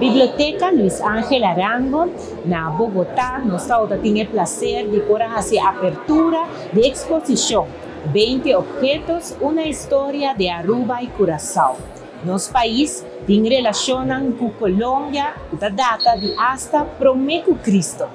Biblioteca Luis Ángel Arango na Bogotá, nos tabatin e placer di por haci apertura di exposicion 20 objetos, una historia de Aruba y Curazao. Nos pais tin relacion cu Colombia, cu ta data di hasta prome cu Cristo.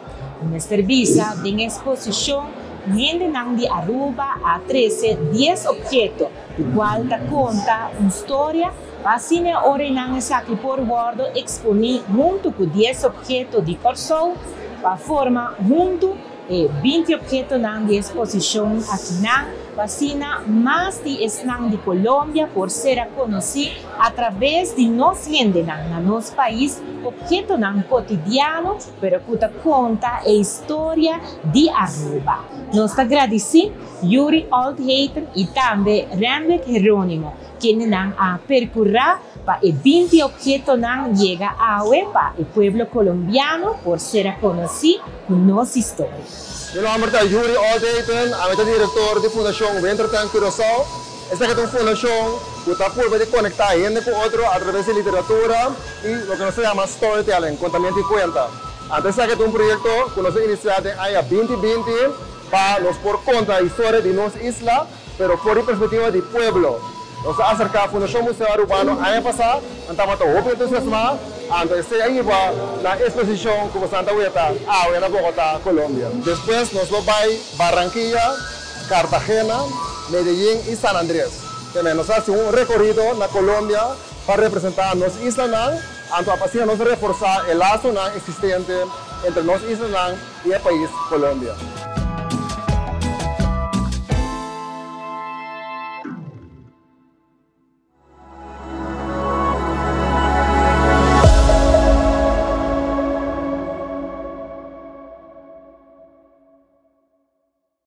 Mester bisa, den exposicion, hendenan di Aruba a trece 10 obheto, cual ta conta un historia, asina ora nan esaki por wordo exponi hunto cu 10 obheto di Corsou, pa forma hunto e 20 obhetonan di exposicion aki nan, asina mas di esnan di Colombia por ser conoci atraves di nos hendenan na nos pais, obhetonan cotidiano, pero cu ta conta e historia di Aruba. Nos ta gradici Yuri Oldhaten y tambe Renwick Jeronimo, kendenan a percura pa e 20 obhetonan yega awe pa e pueblo colombiano por ser conoci cu nos historia. Mi nomber ta Yuri Oldhaten, ami ta director di Fundacion Wintertuin Curaçao. Esaki ta un fundacion cu ta purba di conecta hende cu otro atraves di literatura y loke nos ta yama storytelling, contamento di cuenta. Anto esaki ta un proyecto cu nos a inicia den aña 2020 pa nos por conta historia di nos isla, pero for di perspectiva di pueblo. Nos a acerca Fundacion Museo Arubano aña pasa, nan tabata hopi entusiasma, anto esey a hiba na exposicion cu Santa Weta awe na Bogotá, Colombia. Despues nos lo bay Barranquilla, Cartagena, Medellín y San Andrés. Tambe nos ta haci un recorido na Colombia pa representa nos islanan, anto asina nos reforsa e lasonan existente entre nos islanan y e pais Colombia.